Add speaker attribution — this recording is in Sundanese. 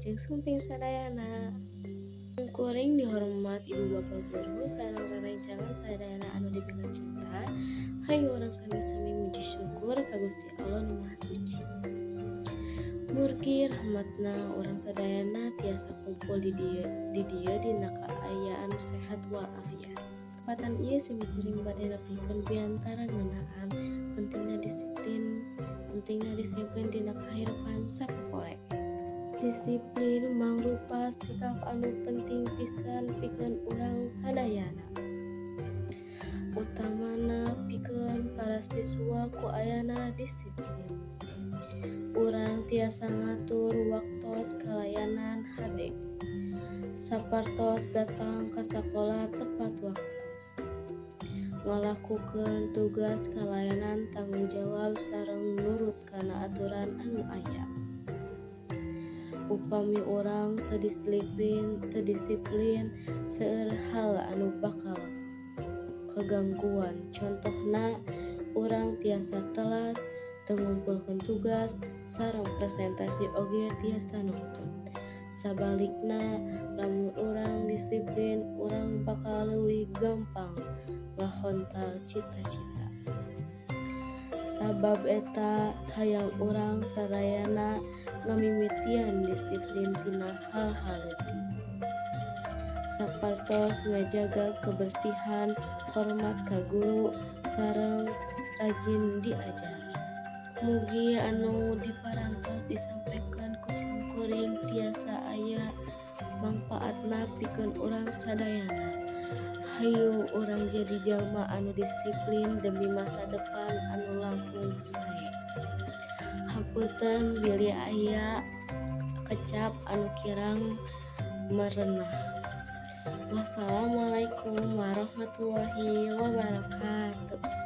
Speaker 1: Wilujeng sumping sadayana. Kuring dihormat ibu bapak guru sareng rerencangan sadayana anu dipika cinta. Hayu urang sami-sami muji syukur ka Gusti Allah Nu Maha Suci. Murgi rahmatna urang sadayana tiasa kumpul di dieu dina kaayaan sehat walafiat. Kasempatan ieu sim kuring bade nepikeun piantara ngeunaan pentingna disiplin dina kahirupan sapopoe. Disiplin mangrupa sikap anu penting pisan pikeun urang sadayana. Utamana pikeun para siswa. Ku ayana disiplin, urang tiasa ngatur waktos kalayan hade. Sapertos datang ka sakola tepat waktos, ngalakukeun tugas kalayan tanggung jawab sareng nurut kana aturan anu aya. Upami urang teu disiplin, seueur hal anu bakal kagangguan, contohna urang tiasa telat, teu ngumpulkeun tugas, sareng presentasi oge tiasa nungtut. Sabalikna, lamun urang disiplin, urang bakal leuwih gampang ngahontal cita-cita. Sabab eta, hayang urang sadayana ngamimitian disiplin tina hal-hal leutik. Sapertos ngajaga kebersihan, hormat ka guru, sareng rajin diajar. Mugi anu diparantos disampekeun ku simkuring tiasa aya mangpaatna pikeun urang sadayana. Hayu urang jadi jalma anu disiplin demi masa depan anu langkung sae. Hapunten bilih aya kecap anu kirang merenah. Wassalamualaikum warahmatullahi wabarakatuh.